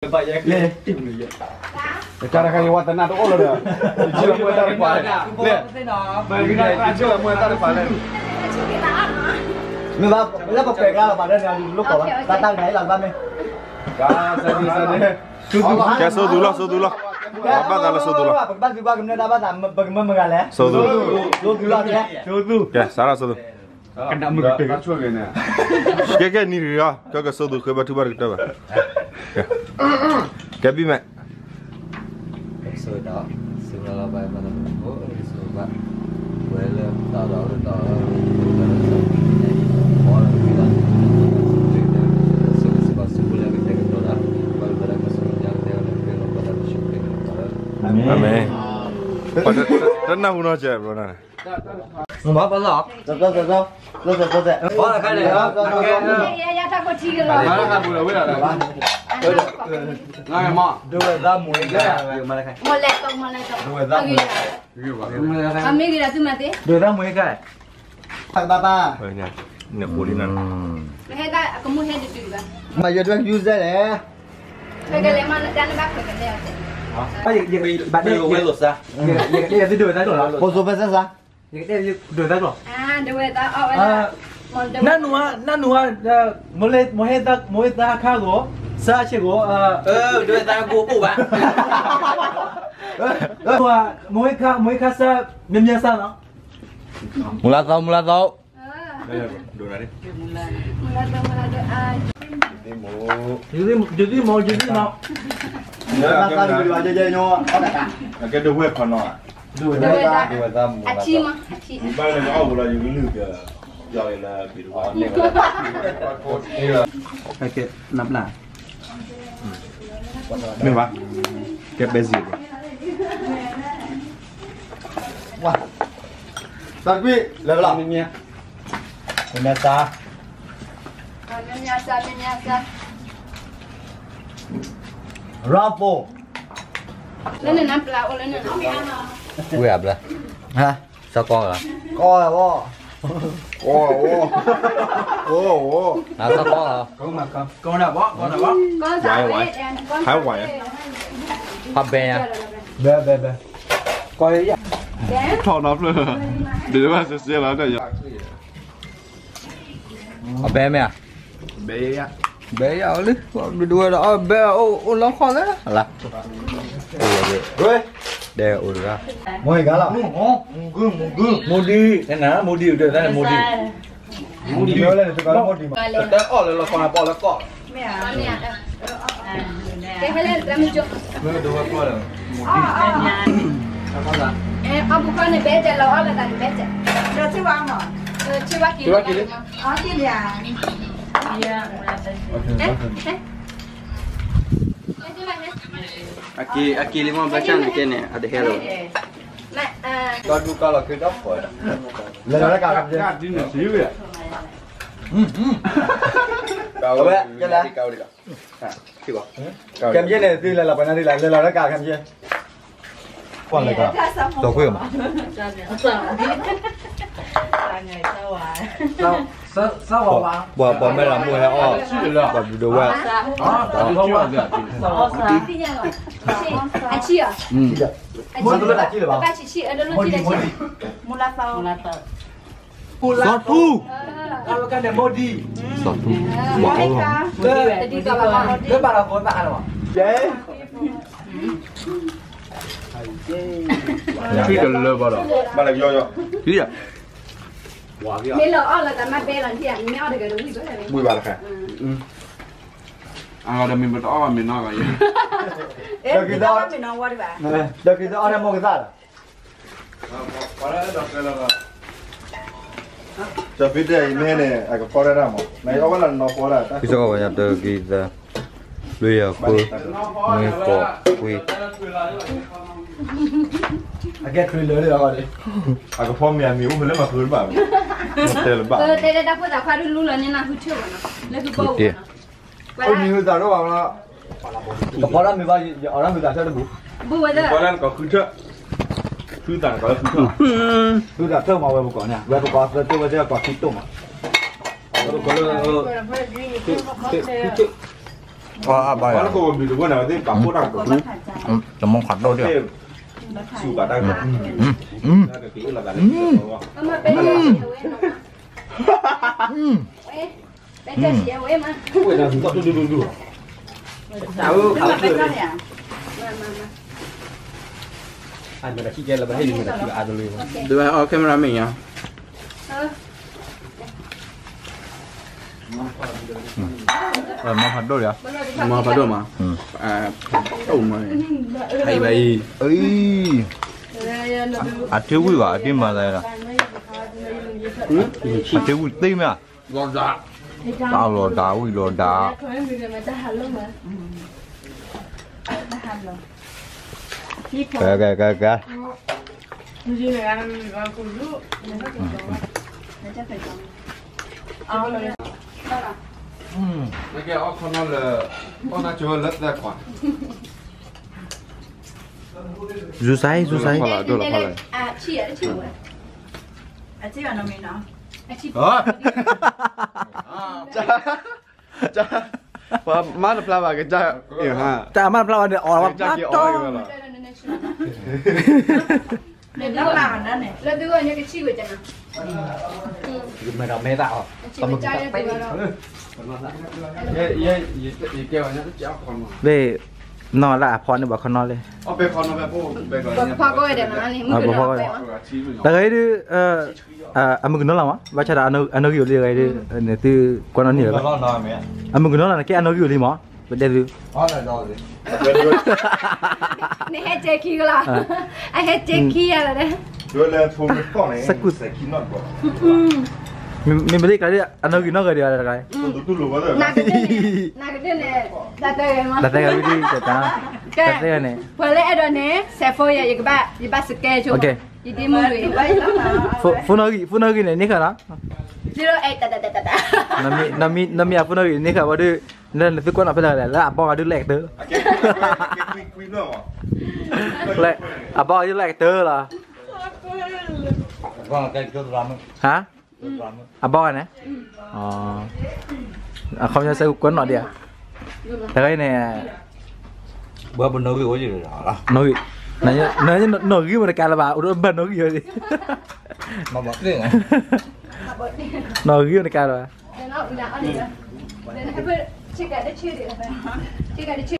လဲၣ်, တၢ်တခါယဝၤတနၢ်တအိၣ်လၢၤဒီး, ယကၢ်လၢမုၢ်တၢ်တပာ်လဲၣ်, လဲၣ်, ယကၢ်လၢမုၢ်တၢ်တပာ်လဲၣ်, လၢပကွဲးကျါလီၤပာ်ဒီးန့ၣ် လိၣ်ကိးဘၣ် တၢ်တၢ်တခါအံၤလီၤတဘၣ်မ့ၢ်, ကဲဆိသူလီၤ ဆိသူလီၤ, ပဘၣ်သးလၢဆိသူလီၤ, ပကဘၣ်သူဘၣ်ကမျၢၢ်တၢ်ဘၣ်သး ပကမၢမုၢ်ဂၤလဲၣ်, ဆိသူ, ဆိသူလီၤ, ဆိသူ, ကဲစးထီၣ်ဆိသူ ကဲကဲနံၤတဂ့ၤအီၤ ကဲကဆိသူဃ့ဘါထုဘါတကတၢၢ်ဘၣ်, ကဲဘံၣ်မဲာ် အၤမ့ၣ်, တနၢ်ဟူနီတစဲးဘျီန့ၣ် မ့ၢ်ဘၣ်လီၤ, ဒိဝဲၢ်သးမူၤအံၤကဲ, ဒိဝဲၢ်သးမူၤအံၤကဲ, ဒိဝဲၢ်သးမူၤအံၤကဲ, ဘၣ်ဘၣ်, နဃိလံနၤ, မ့ၢ်ယဒွဲၣ်ယူၢ်စဲလဲၣ်, ဘၣ်ဒ့, ယကတဲဒိဝဲၢ်သးကျိာ်လီၤ, ဖိစိဖဲစဲစး, ယကတဲဒိဝဲၢ်သးကျိာ်, နနူၤဧါ, နနူၤဧါ, မိၢ်ဟ့ၣ်သးခါဂီၤ, စၢဆ့ၣ်ဂီၤ, ဒိဝဲၢ်သးကိးအိၣ်ဘၣ်, မိၢ်ဟ့ၣ်ခါ, မိၢ်ဟ့ၣ်ခါစၢ, မ့မ့ၢ်စၢနီၤ, မူလၢသီ, မူလၢသီ, ယသံမိၢ်, ယသံမိၢ်, ယသံမိၢ်, ကဲဒိဝဲၢ်ခီနီၤ, ဒိဝဲၢ်သး, ဒိဝဲၢ်သး, အထံမး, အထံ, ဘၣ်လၢအီၣ်ဝဲလီၤ ယကလုၢ်က, ယီၤလၢဘံၣ်တဝါန့ၣ်, နပျၢ်, မ့ၢ်ဘၣ်, ကဲပဲစံးဘၣ်, ဝါ, သးကွံ, လၢလီၤ, မ့မ့ၢ်, မ့မ့ၢ်စၢ, မ့မ့ၢ်စၢ, ရၢဖိ, လၢနနပျၢ်အိၣ်လၢန, ဝ့ၢ်အဘျၢ, ဟါ, စီၤကီၢ်လီၤ, ကီၢ်လီၤ, ကီၢ်, ကီၢ်, ကီၢ်လီၤ, ကီၢ်, ကီၢ်, ဟးဝဲ, ဟးဝဲ, ဘဲ, ဘဲ, ဘဲ, ကီၢ်, ထီၣ်နီၤဖျၢၣ်, ဒ်ဘၣ်စဲစဲလီၤ, အဘဲမ့ၢ်ဧါ, ဘဲယၤ, ဘဲယၤလံ, ဒ်ဝဲဒီး အဘဲအိၣ်လီၤခီၣ်လဲၣ်, လၢ, ဒဲအိၣ်တဂၤ, မိၢ်ဂၤလီၤ, မိၢ်ဒံ, မိၢ်ဒံ, မိၢ်ဒံ, တၢ်အီၣ်လၢလီၤခီၣ်န့ၣ် ပအီၣ်လၢကီၢ်, မ့ၢ်ဒိဝဲၢ်ပျီလီၤ, အဘူးခီန့ၣ် ဘဲတဲလီၤအီၣ်လၢသးန့ၣ် ဘဲတဲ, ဒီးဆ့ဝါမး, ဆ့ဝါက့ၤလီၤ, အက့ၤလံဧါ, အက့ၤလံမး ဘၣ်ဆၣ်န့ၣ်ကဲန့ၣ် အတဟဲလၢၤဘၣ်, ကီၢ်ဒူကီၢ်လီၤခ့ဒီးဖီ, လဲၤလီၤတၢ်ကး, ကဝဲ, ကဲလဲၣ်, ခဲမ့ၢ်ယဲန့ၣ် သုလဲၤလီၤပှၤနၤဒ်လဲၣ်, လဲၤလီၤတၢ်ကးခဲမ့ၢ်ယဲ, ကွၢ်လၢကး, စီၤခွ့မး, ပှၤမဲၢ်လၢမုၢ်ဟဲအီၣ်, ပှၤဒူဒိဝဲၢ်, အဆံၣ်ဧါ, အဆံၣ်ဧါ, မူလၢသီ, စီၤထူ, စီၤထူ, ထွံၣ်တလၢဘၣ်ဒီး, ဘၣ်လၢယီယီ, မ့ၢ်လၢအီၣ်လၢတၢ်မၤဘဲလီၤ, ဝံၤဘၣ်တခါ, အဂၤဒီးမ့ၢ်ပတအီၣ်ဘၣ်မ့ၢ်နီၢ်ဂၤ, ဒီးက့ၤဒီးအီၣ်တၢ်မိၢ်ကသၣ်လီၤ, ကၠီၤဖံတဲအံၤမ့ၢ်န့ၣ် အကဖီတၢ်တၢ်မး, နအီၣ်ဝဲလၢနနီၢ်ဖီတၢ်, ကစၢ်ကီးဝဲညါတကံသၢ, လွံၢ်ယၤဃု, နွံဃိး, ခွံ, အကဲထွံၣ်လၢာ်လၢာ်, အကဖီမ့ၢ်အမံၤအိၣ်ဖဲလဲၣ်မၤဃုတဘၣ်, တဲလၢၤဘၣ်, တဲဒၣ်တၢ်ဖိသၣ်ခွါဒုးလူလီၤန့ၢ်နၤဃုထၢၣ်ဘၣ်နီၤ, လၢဃုဘီ, အိၣ်မံၤဟုသၣ်တအိၣ်ဘၣ်, ကဖီတၢ်မ့ၢ်ဘၣ်, ယအီၣ်တၢ်ဟုသၣ်ဆၢတဘူၣ်, ဘၣ်ဝဲဒၣ်, ကဖီတၢ်နကီၢ်ဃုထၢၣ်, ဟုသၣ်နကီၢ်လၢဃုထၢၣ်, ဟုသၣ်ထၢၣ်မးဝဲပကိးန့ၣ်, ဝဲပကိးသၢထၢၣ်ဝဲသ့ၣ်ကီၢ်ခံတိၢ်မး, ပကိးလၢ, ဃုထၢၣ် အဘၣ်ယၤ, တမီၤခးဒိၣ်ဒံး, camera မ့ၢ်ညါ, မၤဖးဒိၣ်မး, အံၤ, အထံဝံၤဘၣ် အထံမၤသးလီၤ, အထံဝံၤသ့မ့ၢ်, တၢ်လီၤဒၣ်ဝံၤလီၤဒၣ်, ကဲကဲကဲကဲ ယူၤစဲ ယူၤစဲ, ပှၤမၤတဖျါဘၣ်ကစၢ်, တၢ်မၤတဖျါဘၣ်န့ၣ် အီၣ်ဝဲပှၤတီ လၢသုဂီၢ်ညါကဆံၣ်ဝဲတနီၤ, မဲာ်တၢ်အီၣ်, လၢ, နီၢ်လၢအဖီန့ၣ်ဘၣ်ခီနီၣ်လံ, ပဖီကီၢ်ဝဲဒၣ်နီၤ, ပဖီကီၢ်ဝဲဒၣ်, တဂၤအံၤဒုး, အမုၢ်ကနီၤလီၤမး ဘၣ်ဆၣ်ဒီးအနီၣ်ဂံၢ်အိၣ်လံတဂၤအံၤဒုး, သုကွၢ်နီၣ်န့ၢ်လၢၤဘၣ်, အမုၢ်ကနီၤလီၤန့ၣ် ကဲအနီၣ်ဂံၢ်အိၣ်လံမး, ပတဲသု နဟဲတဲခံကလီၤ, အဟဲတဲခံယၤလီၤ, စကူ, မ့မ့ၢ်လၢကျါဒ် အနီၣ်ဂံၢ်နီၣ်ဂံၢ်ဒံးတဂၤ, နကဒုန့ၣ်, တၢ်သဲဂၤဒ်, တၢ်သဲဂၤန့ၣ်, ပှၤလၢအဲၣ်ဒိးန့ၣ် စဲးဖိယၤ ယကဘၣ်, ယဘၣ်စကဲဆိ, ယဒ့မုၢ်ဂ့ၤ, ဖိနီၣ်ဂံၢ်, ဖိနီၣ်ဂံၢ်န့ၣ် န့ၢ်ဃာ်နီၤ, နီၢ်မံၤအဖိနီၣ်ဂံၢ်န့ၣ် န့ၢ်ဃာ်ဝဲဒုး, နသုကွၢ်နီၣ်ဖဲလဲၣ် လၢအဘီဂၤဒုးလၢအကတၢၢ်လီၤ, အဘီဂၤဒုးလၢအကတၢၢ်လီၤ, ဟါ, အဘီဂၤန့ၣ်, အခီပညီစဲးကွၢ်နီၣ်ဒံးဧါ, တဂၤအံၤန့ၣ်, နီၣ်ဂံၢ်, နီၣ်ဂံၢ်မတကးလၢၤဘၣ် အိၣ်ဒီးဘၣ်နီၣ်ဂံၢ်ဝဲဒၣ်, နီၣ်ဂံၢ်မတကးလၢၤဘၣ်,